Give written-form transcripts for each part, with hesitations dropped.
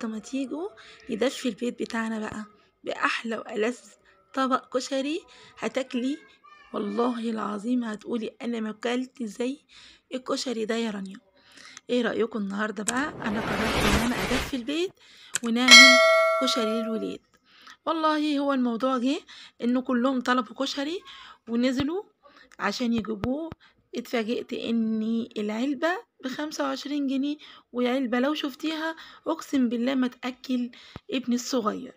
النهارده ما تيجوا ندفي البيت بتاعنا بقى باحلى والذ طبق كشري هتاكلي، والله العظيم هتقولي انا ما اكلت زي الكشري ده يا رانيا. ايه رايكم النهارده بقى؟ انا قررت ان انا ادفي البيت ونعمل كشري للولاد. والله هو الموضوع جه انه كلهم طلبوا كشري ونزلوا عشان يجيبوه. اتفاجئت ان العلبة ب25 جنيه، وعلبة لو شفتيها اقسم بالله ما تأكل ابني الصغير.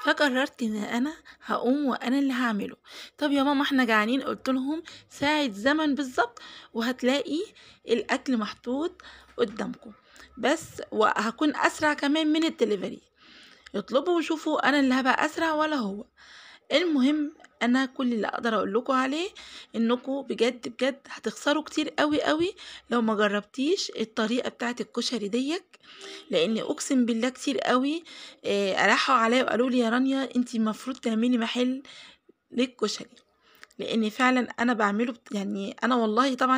فقررت ان انا هقوم وانا اللي هعمله. طب يا ماما احنا جعانين، قلت لهم ساعة زمن بالظبط وهتلاقي الاكل محطوط قدامكم، بس وهكون اسرع كمان من الدليفري. اطلبوا وشوفوا انا اللي هبقى اسرع ولا هو. المهم انا كل اللي اقدر اقول لكم عليه انكم بجد بجد هتخسروا كتير قوي قوي لو ما جربتيش الطريقة بتاعه الكشري ديك، لان اقسم بالله كتير قوي راحوا عليا وقالوا لي يا رانيا انت المفروض تعملي محل للكشري، لان فعلا انا بعمله. يعني انا والله طبعا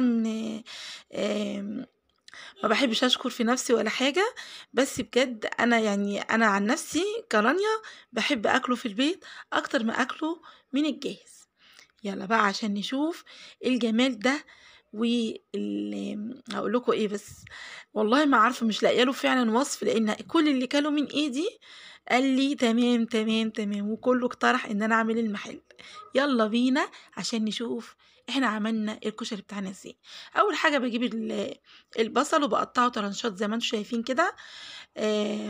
ما بحبش اشكر في نفسي ولا حاجة، بس بجد انا يعني انا عن نفسي كرانيا بحب اكله في البيت اكتر ما اكله من الجاهز. يلا بقى عشان نشوف الجمال ده. هقول لكم ايه، بس والله ما عارفه، مش لاقيه له فعلا وصف، لان كل اللي كلوا من ايدي قال لي تمام تمام تمام، وكله اقترح ان انا اعمل المحل. يلا بينا عشان نشوف احنا عملنا الكشري بتاعنا ازاي. اول حاجة بجيب البصل وبقطعه طرنشات زي ما انتم شايفين كده،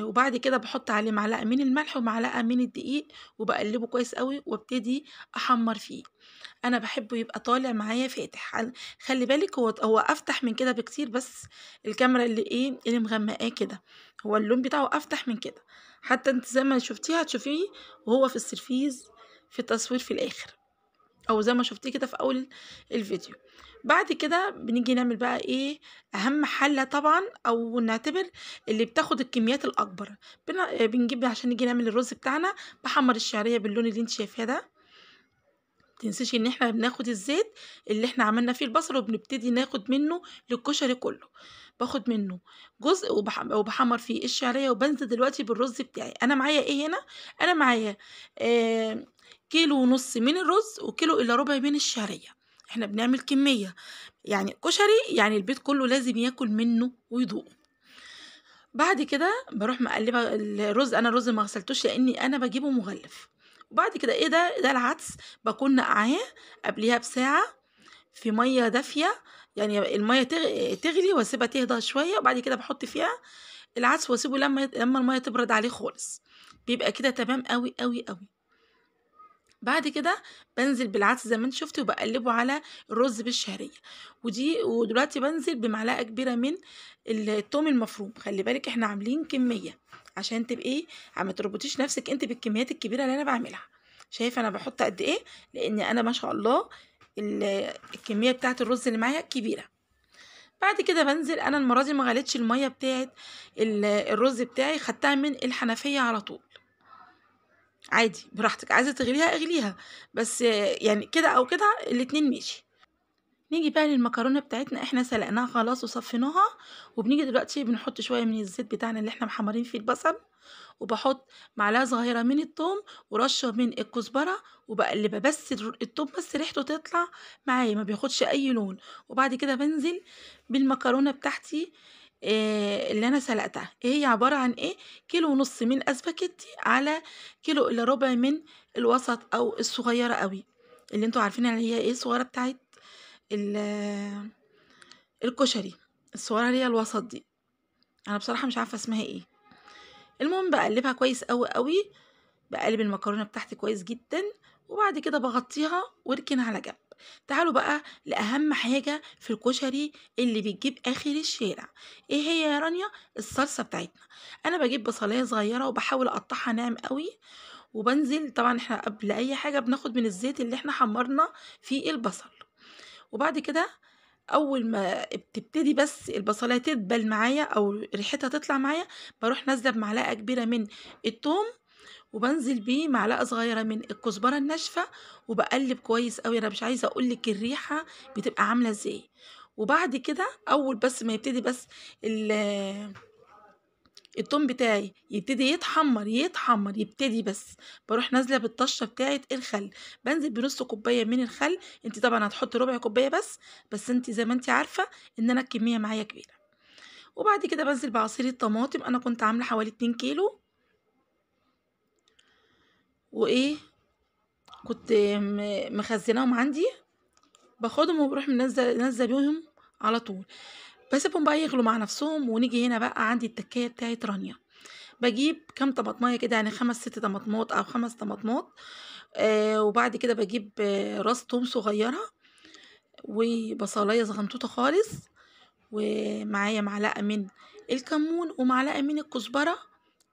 وبعد كده بحط عليه معلقه من الملح ومعلقة من الدقيق وبقلبه كويس قوي وابتدي احمر فيه. انا بحبه يبقى طالع معايا فاتح، خلي بالك هو افتح من كده بكتير، بس الكاميرا اللي ايه اللي مغمقاه كده، هو اللون بتاعه افتح من كده، حتى انت زي ما شفتيه هتشوفيه وهو في السرفيز في التصوير في الاخر، او زي ما شفتيه كده في اول الفيديو. بعد كده بنيجي نعمل بقى ايه اهم حله طبعا، او نعتبر اللي بتاخد الكميات الاكبر. بنجيب عشان نيجي نعمل الرز بتاعنا، بحمر الشعرية باللون اللي انت شايفاه ده. متنسيش ان احنا بناخد الزيت اللي احنا عملنا فيه البصل وبنبتدي ناخد منه للكشري كله، باخد منه جزء وبحمر فيه الشعرية، وبنزل دلوقتي بالرز بتاعي. انا معايا ايه هنا؟ انا معايا 1.5 كيلو من الرز وكيلو الا ربع من الشعرية. احنا بنعمل كمية يعني كشري، يعني البيت كله لازم ياكل منه ويدوقه. بعد كده بروح مقلبه الرز. انا الرز ما غسلتوش لاني انا بجيبه مغلف. وبعد كده ايه ده؟ ده العدس بكون نقعاه قبليها بساعة في مية دافيه، يعني المية تغلي واسيبها تهدى شوية، وبعد كده بحط فيها العدس واسيبه لما المية تبرد عليه خالص، بيبقى كده تمام قوي قوي قوي. بعد كده بنزل بالعدس زي ما انت شفتي وبقلبه على الرز بالشعريه ودلوقتي بنزل بمعلقه كبيرة من الثوم المفروم. خلي بالك احنا عاملين كمية عشان تبقي ما تربطيش نفسك انت بالكميات الكبيرة اللي انا بعملها. شايفه انا بحط قد ايه؟ لان انا ما شاء الله الكمية بتاعه الرز اللي معايا كبيرة. بعد كده بنزل، انا المرة دي ما غليتش المية بتاعه الرز بتاعي، خدتها من الحنفية على طول. عادي براحتك، عايزه تغليها اغليها، بس يعني كده او كده الاتنين ماشي. نيجي بقى للمكرونه بتاعتنا، احنا سلقناها خلاص وصفيناها، وبنيجي دلوقتي بنحط شوية من الزيت بتاعنا اللي احنا محمرين فيه البصل، وبحط معلقه صغيرة من الثوم ورشه من الكزبره وبقلبها، بس الثوم بس ريحته تطلع معايا، ما بياخدش اي لون. وبعد كده بنزل بالمكرونه بتاعتي اللي انا سلقتها. هي عبارة عن ايه؟ 1.5 كيلو من اسباجيتي على 1.75 كيلو من الوسط او الصغيرة قوي اللي انتوا عارفين اللي هي ايه الصغيرة بتاعت الكشري، الصغيرة اللي هي الوسط دي، انا بصراحة مش عارفه اسمها ايه. المهم بقلبها كويس قوي قوي، بقلب المكرونه بتاعتي كويس جدا، وبعد كده بغطيها واركن على جنب. تعالوا بقى لأهم حاجة في الكشري اللي بتجيب آخر الشارع. ايه هي يا رانيا؟ الصلصة بتاعتنا. انا بجيب بصلاية صغيرة وبحاول اقطعها ناعم قوي، وبنزل طبعا احنا قبل اي حاجة بناخد من الزيت اللي احنا حمرنا فيه البصل. وبعد كده اول ما بتبتدي بس البصلايه تدبل معايا او ريحتها تطلع معايا، بروح نازله بمعلقه كبيرة من الثوم، وبنزل بيه معلقه صغيرة من الكزبره الناشفه، وبقلب كويس قوي. انا مش عايزه اقول لك الريحة بتبقى عامله ازاي. وبعد كده اول بس ما يبتدي بس التوم بتاعي يبتدي يتحمر يتحمر يبتدي بس، بروح نازله بالطشه بتاعه الخل. بنزل بنص كوباية من الخل، انت طبعا هتحطي ربع كوباية بس انت زي ما انت عارفه ان انا الكمية معايا كبيرة. وبعد كده بنزل بعصير الطماطم، انا كنت عامله حوالي 2 كيلو، وايه كنت مخزناهم عندي، باخدهم وبروح نازله بيهم على طول، بسيبهم بقى يغلوا مع نفسهم. ونيجي هنا بقى عندي التكايه بتاعت رانيا، بجيب كام طماطمايه كده، يعني 5 6 طماطمات او 5 طماطمات، وبعد كده بجيب راس توم صغيرة وبصلايه صغنطوطه خالص، ومعايا معلقه من الكمون ومعلقة من الكزبره،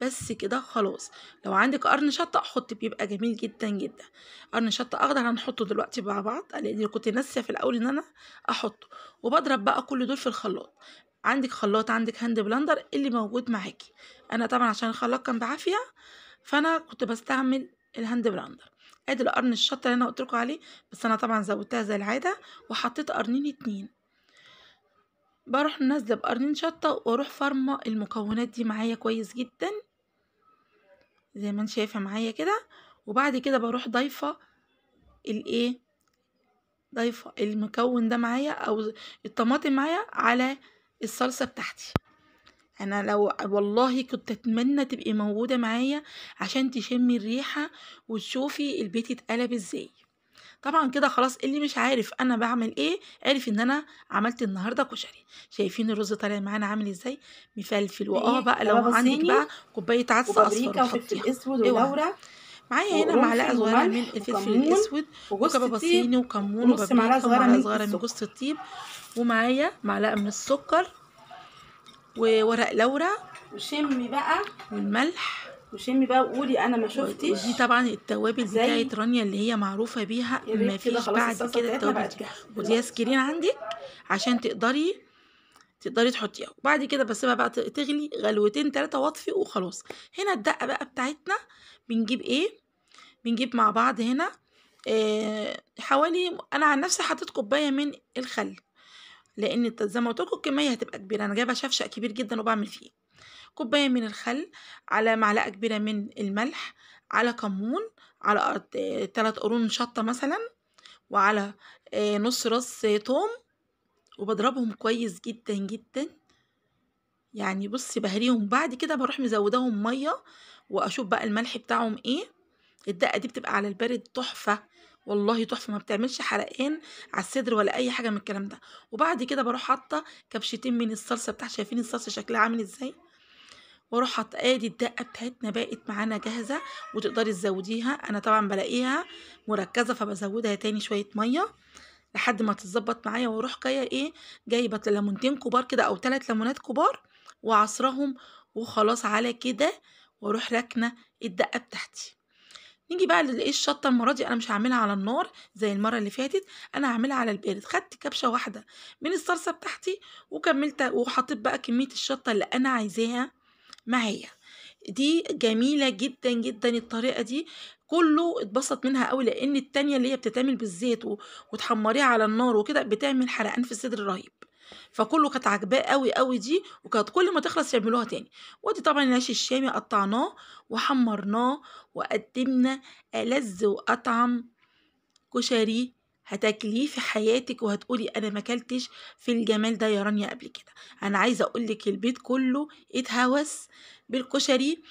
بس كده خلاص. لو عندك قرن شطه حط، بيبقى جميل جدا جدا. قرن شطه اخضر هنحطه دلوقتي مع بعض، لان كنت ناسيه في الاول ان انا احطه. وبضرب بقى كل دول في الخلاط، عندك خلاط عندك hand blender اللي موجود معاكي. انا طبعا عشان الخلاط كان بعافية فانا كنت بستعمل ال hand blender. ادي القرن الشطه اللي انا قلت لكم عليه، بس انا طبعا زودتها زي العادة وحطيت قرنين 2. بروح نازله بقرنين شطه واروح فرمه المكونات دي معايا كويس جدا زي ما انت شايفه معايا كده. وبعد كده بروح ضايفه الايه، ضايفه المكون ده معايا او الطماطم معايا على الصلصه بتاعتي. انا لو والله كنت اتمنى تبقي موجودة معايا عشان تشمي الريحة وتشوفي البيت اتقلب ازاي. طبعا كده خلاص اللي مش عارف انا بعمل ايه عرف ان انا عملت النهارده كشري. شايفين الرز طالع معانا عامل ازاي مفلفل. واه بقى لو عندك بقى كوباية عدس اصفر وفلفل اسود ولورا، معايا هنا معلقه صغيرة من الفلفل الاسود وكبابه صيني وكمون وبابريكا ومعلقة صغيرة من جوز الطيب، ومعايا معلقه من السكر وورق لورا. وشمي بقى والملح، وشمي بقى وقولي انا ما شفتش. ودي طبعا التوابل بتاعت رانيا اللي هي معروفة بيها، ما فيش بعد كده التوابل دي. ودي سكرين عندك عشان تقدري تحطيها. وبعد كده بسيبها بقى تغلي غلوتين 3 واطفي وخلاص. هنا الدقة بقى بتاعتنا بنجيب ايه، بنجيب مع بعض هنا حوالي، انا عن نفسي حطيت كوباية من الخل، لان زي ما قلت لكم الكمية هتبقى كبيرة، انا جايبه شفشق كبير جدا وبعمل فيه. كوباية من الخل على معلقه كبيرة من الملح على كمون على 3 قرون شطه مثلا، وعلى نص راس توم، وبضربهم كويس جدا جدا. يعني بصي بهريهم. بعد كده بروح مزوداهم مية واشوف بقى الملح بتاعهم ايه. الدقة دي بتبقى على البارد تحفة، والله تحفة، ما بتعملش حرقان على الصدر ولا اي حاجة من الكلام ده. وبعد كده بروح حاطه كبشتين من الصلصه بتاعت، شايفين الصلصه شكلها عامل ازاي، واروح حاطه ادي الدقة بتاعتنا بقت معانا جاهزة، وتقدري تزوديها. انا طبعا بلاقيها مركزه فبزودها تاني شوية مية لحد ما تتظبط معايا. واروح جاية ايه، جايبه ليمونتين كبار كده او 3 ليمونات كبار وعصرهم وخلاص على كده، واروح راكنه الدقة بتاعتي. نيجي بقى للايه، الشطه المرة دي انا مش هعملها على النار زي المرة اللي فاتت، انا هعملها على البارد. خدت كبشة واحدة من الصلصه بتاعتي وكملت وحطيت بقى كمية الشطه اللي انا عايزاها معايا. دي جميلة جدا جدا الطريقة دي، كله اتبسط منها قوي، لان التانية اللي هي بتتعمل بالزيت وتحمريها على النار وكده بتعمل حرقان في الصدر رهيب، فكله كانت عاجباه قوي قوي دي، وكانت كل ما تخلص يعملوها تاني. ودي طبعا العيش الشامي قطعناه وحمرناه وقدمنا ألذ وأطعم كشري هتاكليه في حياتك، وهتقولي انا ما اكلتش في الجمال ده يا رانيا قبل كده. انا عايزه اقول لك البيت كله اتهوس بالكشري.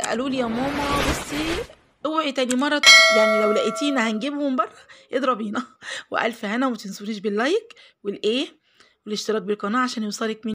قالوا لي يا ماما بصي اوعي تاني مرة، يعني لو لقيتينا هنجيبه من بره اضربينا. والف هنا، وما تنسونيش بال like والايه والاشتراك بالقناة عشان يوصلك من